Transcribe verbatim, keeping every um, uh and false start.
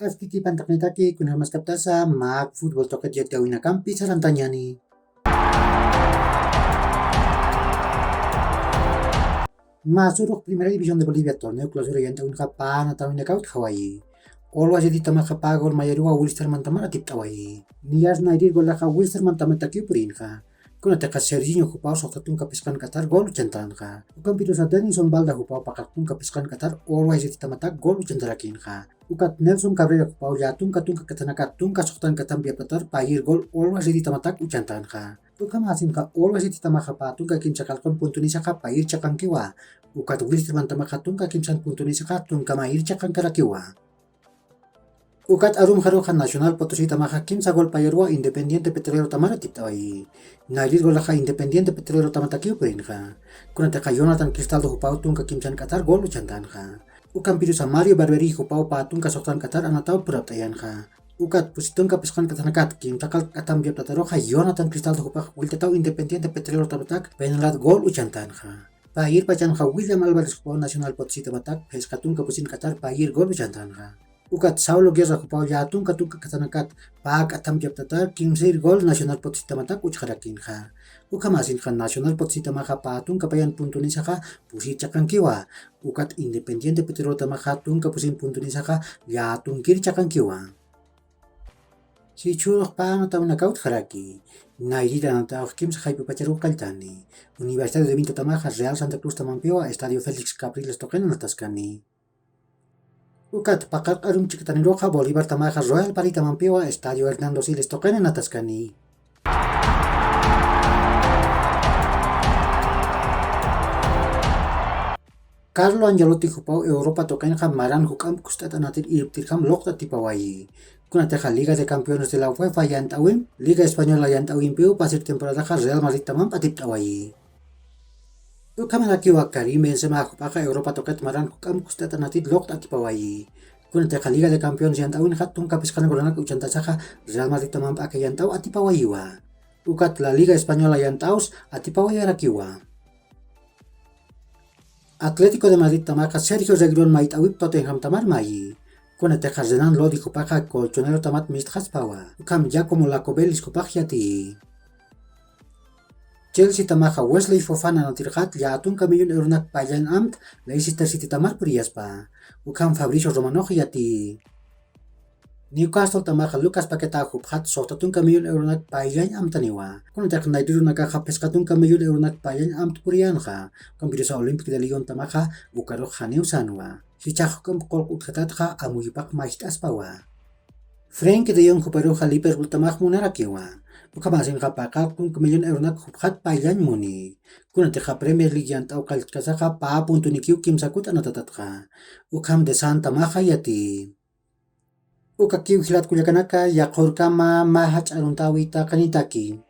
Aski kipantaqnitaki kunjamaskaptasa, mak fútbol tuqit yatiyawinakampi sarantañani. Masurux Primera División de Bolivia torneo clausura yant'awinxa pä anatawinakawt jawayi. Olwa Yeditamaxa pä gol mayaruwa Wilstermantamar atipt'awayi. Niyas Nayrir golaxa Wilstermantamatakiw purinxa. Kunatixa Sergiño jupaw suxta tunka phisqan k'athar gol uchantanxa. Ukampirusa Denison Balda jupaw paqar tunka phisqan k'athar Olwa Yeditamatak gol uchantarakinxa. Ukat Nelson Cabrera jupaw llätunka tunka k'athanakat tunka suxtan k'athampi aptatar payir gol Olwa Yeditamatak uchantanxa. Ukhamasinxa Olwa Yeditamaxa pä tunka kimsa qallqun puntunisaxa payir chiqankiwa. Ukat Wilstermantamaxa tunka kimsan puntunisaxa tunka mayir chiqankarakiwa. Ukat arumxaruxa Nacional Potosi tamaxa kimsa gol payarwa Independiente Petrolero tamar atipt'awayi. Nayrir golaxa Independiente Petrolero tamatakiw purinxa. Kunatixa Jonathan Cristaldo jupaw tunka kimsan k'athar gol uchantanxa. Ukampirusa Mario Barberí jupaw pä tunka suxtan k'athar anataw purapt'ayanxa. Ukat pusi tunka phisqan k'athanakat kimsa qallq k'athampi aptataruxa Jonathan Cristaldo jupax willtataw Independiente Petrolero tamatak penalat gol uchantanxa. Pä irpachanxa William Álvarez jupaw Nacional Potosi tamatak phisqa tunka pusin k'athar payir gol uchantanxa. Ukat Saulo Guerra jupaw llätunka tunka k'athanakat pä k'athampi aptatar kimsir gol Nacional Potosi tamatak uchxarakinxa. Ukhamasinxa Nacional Potosi tamaxa pä tunka payan puntunisaxa pusir chiqankiwa. Ukat Independiente Petrolero tamaxa tunka pusin puntunisaxa llätunkir chiqankiwa. Jichhürux pä anatawinakawt jaraki. Nayrir anatawix kimsa jayp'u pacharuw qalltani. Universitario de Vinto tamaxa Real Santa Cruz tamampiwa Estadio Félix Capriles tuqin anataskani. Ukat paqar arum chikataniruxa Bolívar tamaxa Royal Pari tamampiwa Estadio Hernando Siles tuqin anataskani. Carlo Ancelotti jupaw Europa tuqinxa maran juk'amp kust'at anatir irptirjam luqt'atipawayi. Kunatixa Liga de Campeones de la UEFA yant'awimp, Liga Española yant'awimpiw pasir temporadaxa Real Madrid tamamp atipt'awayi. Ukhamarakiwa Karim Benzema jupaxa Europa tuqit maran juk'amp kust'at anatir luqt'atipawayi. Kunatixa Liga de Campeones yant'awinxa tunka phisqan golanak uchantasaxa Real Madrid tamamp aka yant'aw atipawayiwa. Ukat La Liga Española yant'aws atipawayarakiwa. Atlético de Madrid tamaxa Sergio Reguilón mayt'awip Tottenham tamar mayi. Kunatixa Renan Lodi jupaxa Colchonero tamat mistxaspawa. Ukham Giacomo Lacobelis jupax yatiyi. Chelsea tamaxa Wesley Fofana anatirxat llätunka millón euronak payllañ amt Leicester City tamar puriyaspa. Ukham Fabricio Romanox yatiyi. Newcastle tamaxa Lucas Paquetá jupxat suxta tunka millón euronak payllañ amtaniwa. Kunatix nayrïrunakaxa phisqa tunka millón euronak payllañ amt puriyanxa. Ukampirusa Olympique de Lyon tamaxa ukarux janiw sänwa. Jichhax juk'amp qullq utjatatxa amuyupax mayjt'aspawa. Frenkie de Jong juparuxa Liverpool tamax munarakiwa. Ukhamasinxa paqar tunka millón euronak jupxat payllañ muni. Kunatixa Premier League yant'aw qalltkasaxa pä puntunikiw kimsa kut anatatatxa. Ukham The Sun tamaxa yatiyi. Ukakiw jilat kullakanaka, yaqhürkama mä jach'a aruntäwi taqinitaki.